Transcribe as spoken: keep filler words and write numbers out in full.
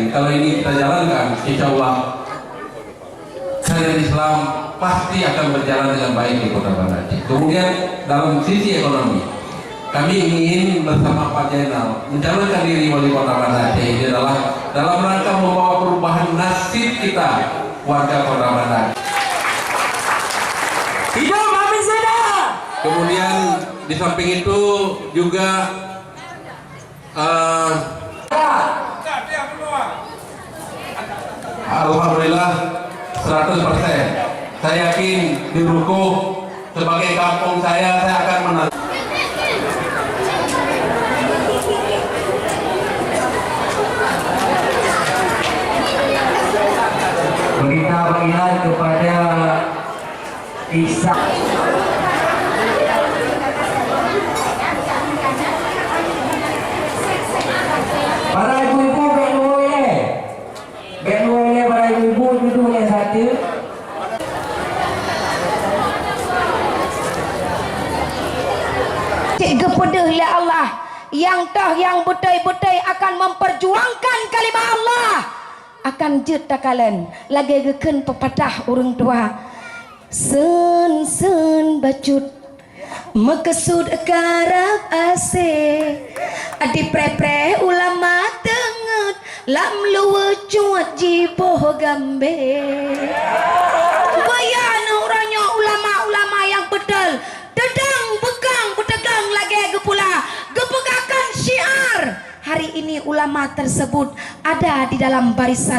Kalau ini kita jalankan, insya Allah syariat Islam pasti akan berjalan dengan baik di Kota Banda Aceh. Kemudian, dalam sisi ekonomi, kami ingin bersama Pak Zainal mencalonkan diri wali kota Banda Aceh. Ini adalah dalam rangka membawa perubahan nasib kita warga Kota Banda Aceh. Hidup Amin Sida! Kemudian, di samping itu juga, eh, Alhamdulillah, seratus persen. Saya yakin di Rukoh, sebagai kampung saya, saya akan menang. Berita beriman kepada Isa. Para ibu-ibu, bèk luwai lé. Bèk luwai lé para ibu-ibu, dudoe lé sateue. Cit geupeudeuh lé Allah, nyang toh nyang beutôi-beutôi akan memperjuangkan kalimah Allah, akan jeuet takalon, lagèe geukheun pepatah ureueng tuha. Seun-seun bacut meukeusut karab asèe, dipreh-preh ulama teungeut lam luweue cuet jiboh gambèe. Baya neuh uroe nyoe ulama-ulama nyang beutôi teudong beukong beuteugang lagèe geupula geupeugahkan syiar. Hari ini ulama tersebut ada di dalam barisan